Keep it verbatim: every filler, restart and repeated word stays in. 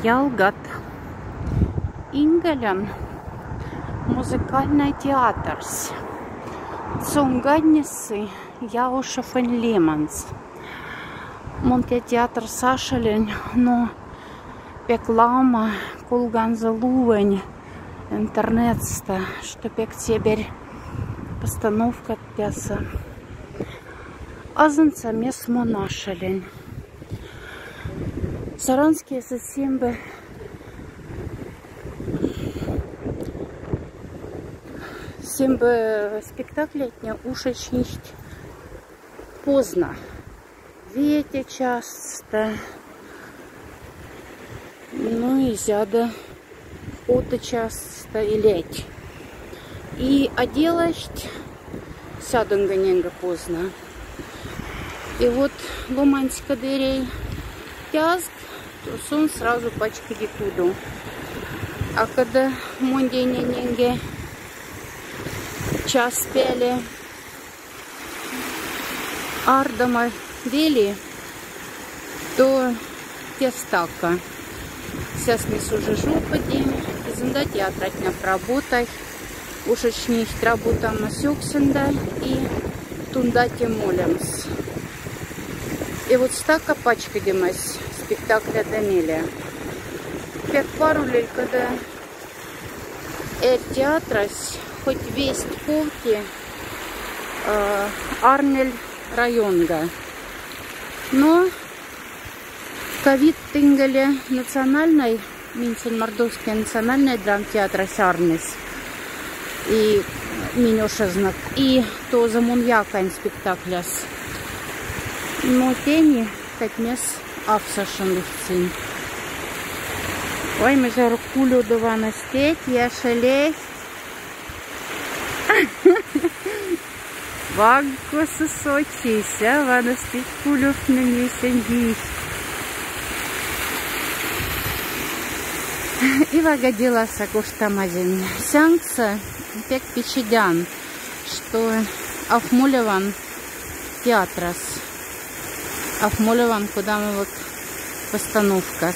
Ялгат. Ингалян музыкальнай театрсь. Цунгаднесы Яушевонь леманц. Мон тя театрса ашелень, но пяк лама кулганза лувонь интернетста, што пяк цебярь постановка тяса. Азынца мес мон ашелень. Саранскеса сембе, сембе спектаклятне ушечнихть поздно. Вете частста. Ну и зяда отчасти и ледь. И оделасть сядонга ненга поздно. И вот ломаньска дырей тязг, то сон сразу пачкоди кудо. А когда мондейне ненге час пяле ардома вели, то тестака. Сяс ми сужи жоподи, зында театрать на работай, ушечнихть работама сёксенда и тундате молемс. И вот стака пачкодемась спектакля да меля. Пяк парулель, когда эр театрась хоть весть ковти, э, арнель районга. Но ковид тынголе национальнай, минь сен Мордовская национальная драмтеатрась арнес. И минь ошезнок. И тоза мон якань спектакляс. Но тени катьмес афсашен лувтсинь. Ой, мезе кулёдо вана стеть, яшелей. Ваккосо сочись, а вана стеть кулёвтнеме сеньгись. И вага деласа коштамазень. Сянкса пяк пичедян, что афмолеван театрас. Афмолеван кодамовок постановкас.